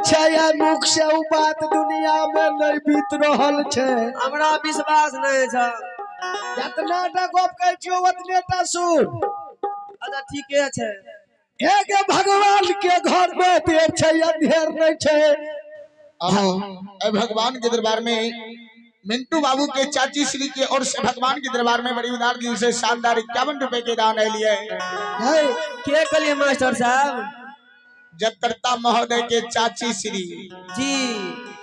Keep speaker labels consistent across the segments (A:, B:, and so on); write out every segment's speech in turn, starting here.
A: छै मुख से उ बात दुनिया में नहीं बीत रहल छै।
B: हमरा विश्वास नहीं छै।
A: जितना टा गप कहै छियौ ओतने टा सुन।
B: अच्छा ठीके छै।
A: एक भगवान के घर में देर छै अंधेर नहीं छै।
C: अब भगवान के दरबार में मिंटू बाबू के चाची श्री के और से भगवान के दरबार में बड़ी उदार दिल से शानदार 51 रुपए के दान है लिए।
B: के कहलिए मास्टर साहब?
C: जगकर्ता महोदय के चाची श्री
B: जी।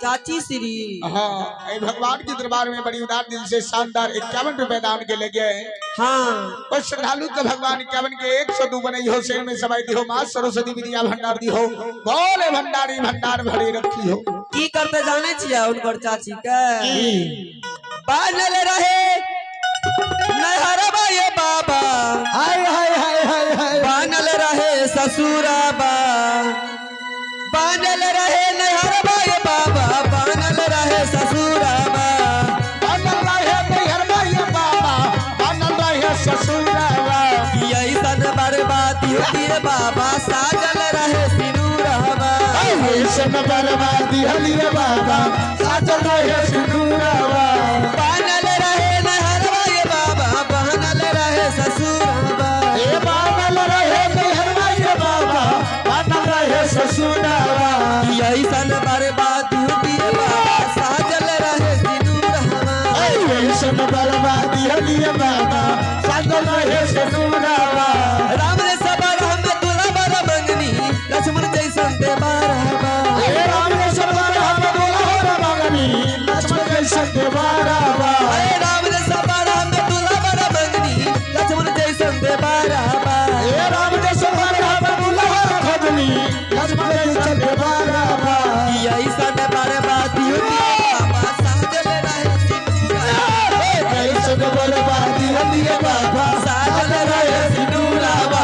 B: चाची श्री।
C: हाँ, भगवान के दरबार में बड़ी उदार दिल से शानदार 51 रुपए दान के ले गए।
B: हाँ,
C: और श्रद्धालु के भगवान 51 के 102 बनई हो, शेर में समाई दी हो, माँ सरस्वती विद्या भंडार दी हो, बोले भंडारी भंडार भरे रखी हो।
B: की करते जाने छियै उनकर चाची के? बनल रहे नहरबा ये बाबा,
A: हाय हाय हाय हाय हाय,
B: बनल रहे ससुरबा, बनल रहे नहरबा ये बाबा, बनल रहे ससुरबा,
C: बनल रहे नहरबा ये बाबा, बनल रहे ससुरबा,
B: ऐसन बर्बादी होती रे बाबा, साजल रहे सिनुरबा,
C: ऐसन बर्बादी होती रे बाबा, साजल रहे सिनुरबा,
B: बनल रहे नहरबा ये बाबा, बनल रहे ससुरबा,
C: ए बनल रहे नहरबा ये बाबा, बनल रहे ससुरबा,
B: ऐसन बर्बादी होती रे बाबा, साजल रहे सिनुरबा,
C: ऐसन बर्बादी होती रे बाबा, साजल रहे सिनुरबा,
B: राम रे सबर हम दुला बर मंगनी, लक्ष्मण जैसन देवारबा,
C: ए राम रे सबर हम दुला बर मंगनी, लक्ष्मण जैसन देवारबा,
B: ए राम रे सबर हम दुला बर मंगनी, लक्ष्मण जैसन देवारबा,
C: ए राम रे सबर हम दुला बर मंगनी, लक्ष्मण जैसन देवारबा,
B: ऐसन बर्बादी होती बाबा, साजल रहे सिनुरबा,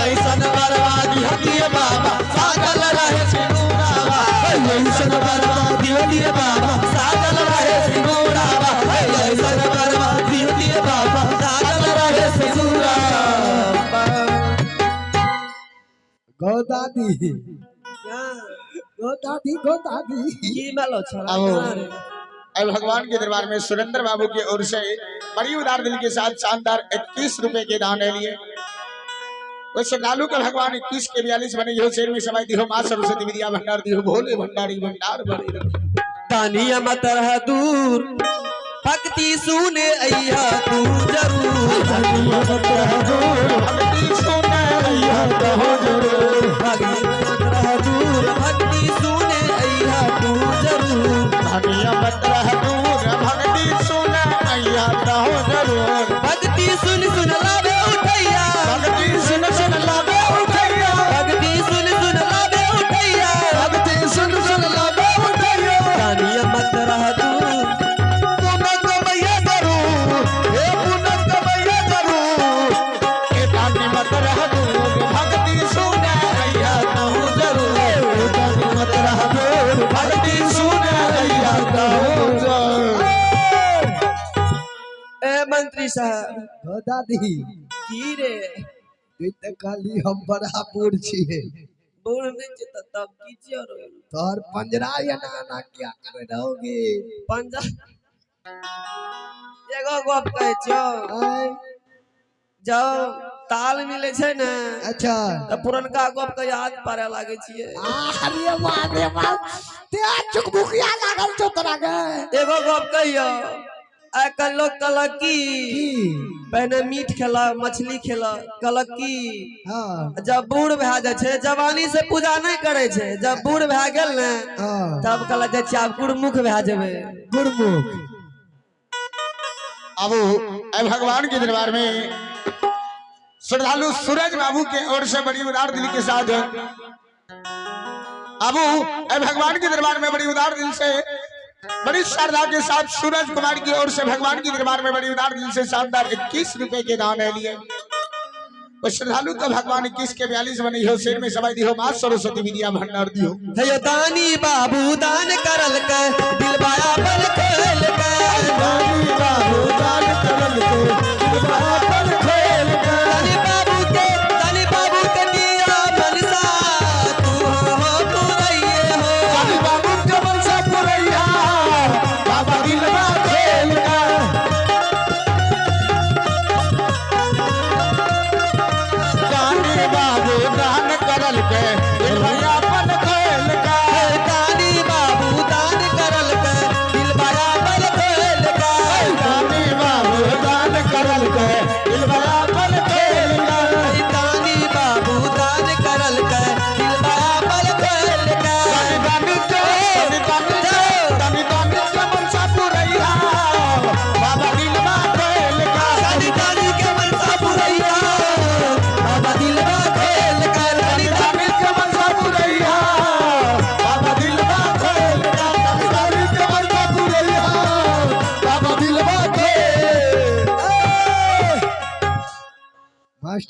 C: ऐसन बर्बादी होती बाबा,
B: साजल रहे सिनुरबा, ऐसन बर्बादी होती बाबा, साजल रहे सिनुरबा,
C: ऐसन बर्बादी होती बाबा,
B: साजल रहे सिनुरबा, ऐसन बर्बादी होती बाबा, साजल रहे सिनुरबा।
A: गो दादी, गो दादी, गो दादी
B: की मेलो छला।
C: अब भगवान के दरबार में सुरेंद्र बाबू की ओर से बड़ी उदार दिल के साथ शानदार 21 रुपए के दान है लिए। वो श्रद्धालु का भगवान 21 के 42 बने हो, शेर में समाई दी हो, माँ सरस्वती विद्या भंडार दी हो, भोले भंडारी भंडार भरे रखी।
B: तानिया मत रह दूर, भक्ति सुने अइहा तू जरूर,
C: तानिया मत रह दूर, भक्ति सुने अइहा तू जरूर,
B: भक्ति मत रह दूर, भक्ति सुने अइहा तू जरूर,
C: तानिया मत रह दूर, भक्ति सुने अइहा तू जरूर,
B: भक्ति सुन सुन लावे उठैया,
C: भक्ति सुन सुन लावे उठैया,
B: भक्ति सुन सुन लावे उठैया,
C: भक्ति सुन सुन लावे उठैया,
B: तानिया मत रह दूर,
C: पुनः कमैया जरूर, हे पुनः कमैया जरूर, हे तानी मत रह दूर, भक्ति सुने अइहा तू जरूर, तानी मत रह दूर, भक्ति सुने अइहा तू जरूर।
B: ए मंत्री साहब।
A: गो दादी
B: की रे?
A: तू तऽ कहली हम बड़ा बूढ़ छियै।
B: बूढ़ नहीं छियै तऽ तब की छियै रो?
A: तोहर पंजरा एना एना किया करे रहोगे?
B: पंजा एगो गप कहै छियौ, जब ताल मिले छै ने,
A: अच्छा,
B: तऽ पुरनका गप के याद पारे लागे छियै।
A: अरे बाप रे बाप, ते चुकभुकिया लागल छौ तोरा के।
B: एगो गप कहियौ, आइ काल्हि लोग कहलक की पहिने मीट खेलक, मछली खेलक, कहलक की
A: हाँ,
B: जब बूढ़ भए जाइ छै, जवानी से पूजा नहीं करे छै, जब बूढ़ भए गेल ने तब कहलक जाइ छियै आब गुरमुख भए जेबै।
A: गुरमुख।
C: अब भगवान के दरबार में श्रद्धालु सूरज बाबू के ओर से बड़ी उदार दिल के साथ अब भगवान के दरबार में बड़ी उदार दिल से बड़ी श्रद्धा के साथ सूरज कुमार की ओर से भगवान के दरबार में बड़ी उदार दिल से शानदार 21 रुपए के दान है लिए। वो श्रद्धालु का भगवान 21 के 42 बनी हो, शेर में समाई दी हो, माँ सरस्वती विद्या भंडार दी हो।
B: हे दानी बाबू दान करल के दिलबाया बल खेल के,
C: दानी बाबू दान करल के दिलबाया बल खेल के,
B: दानी बाबू के, दानी बाबू के दिया मनसा तू हो तू रहिए हो,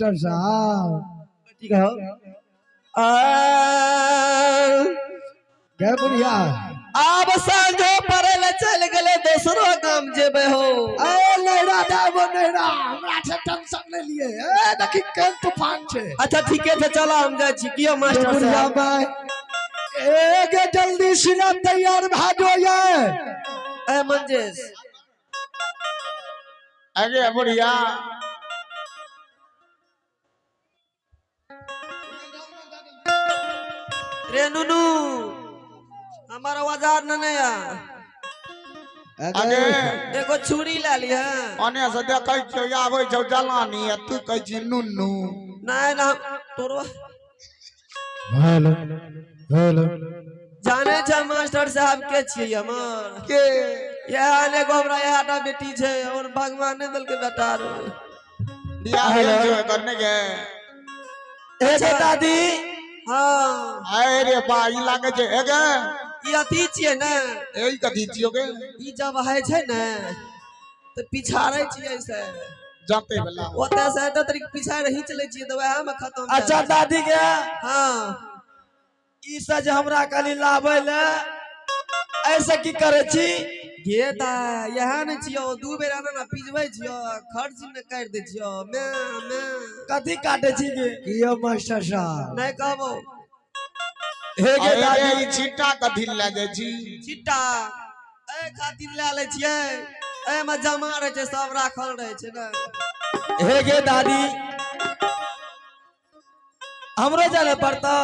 A: मास्टर साहब
B: ठीक है आ
A: गे बुढ़िया
B: आब साँझो पड़े ले चल गेले दोसरो गाम जेबे हो।
A: ए नैरा दाबो नैरा, हमरा से टेंशन नहीं लिए। ए देखी केहन तूफान छै।
B: अच्छा ठीके छै, चलो हम जाइ छी। कियो मास्टर
A: बुढ़िया
B: साहब?
A: माय, ए गे जल्दी सिना तैयार भा जो ये।
B: ए मंजेश
C: अरे बुढ़िया
B: रे नुनू हमर औजार न नहीं आ।
C: अगे
B: एगो छुरी ला लिया।
C: ओने से देखै छियौ आबै छौ जलानी आ तू कहै छी नुनू।
B: नहीं ना तोरो
A: हेलो हेलो
B: जाने छै मास्टर साहब के छियै हमर
C: के
B: इएह एगो हमरा इएह टा बेटी छै और भगवान ने देलकै बेटा रो।
C: बियाह भेल छौ एकर नै गे?
B: हे गे दादी। हाँ
C: अरे बा ई लागै छै हे गे
B: ई अथी छियै ने।
C: ए ई कथी छियौ गे?
B: ई जब होइ छै ने तऽ पिछाड़ै छियै से
C: जाते वाला
B: ओतऽ से एतऽ तरीक पिछाड़ि घींच लै छियै तऽ वएह मे खतम भए
D: अच्छा
B: जाइ छै।
D: दादी के
B: हाँ
D: ई से जे हमरा कहली लाबै ले ऐसे की करै छी?
B: गे ता इएह ने छियौ दू बेर आना ने पिजबै छियौ खर्च ने काटि दै छियौ मैं मैं
D: कथी काटे छी गे?
A: कियो मास्टर साहब?
B: नहि कहबो।
D: हे गे
C: अरे
D: दादी
C: ई छिट्टा कथी लए जाइ छी?
B: छिट्टा एहि खातिर लए लै छियै, एहिमे जमा रहै छै सब राखल रहै छै ने।
D: हे गे दादी हमरो जाय पड़तौ?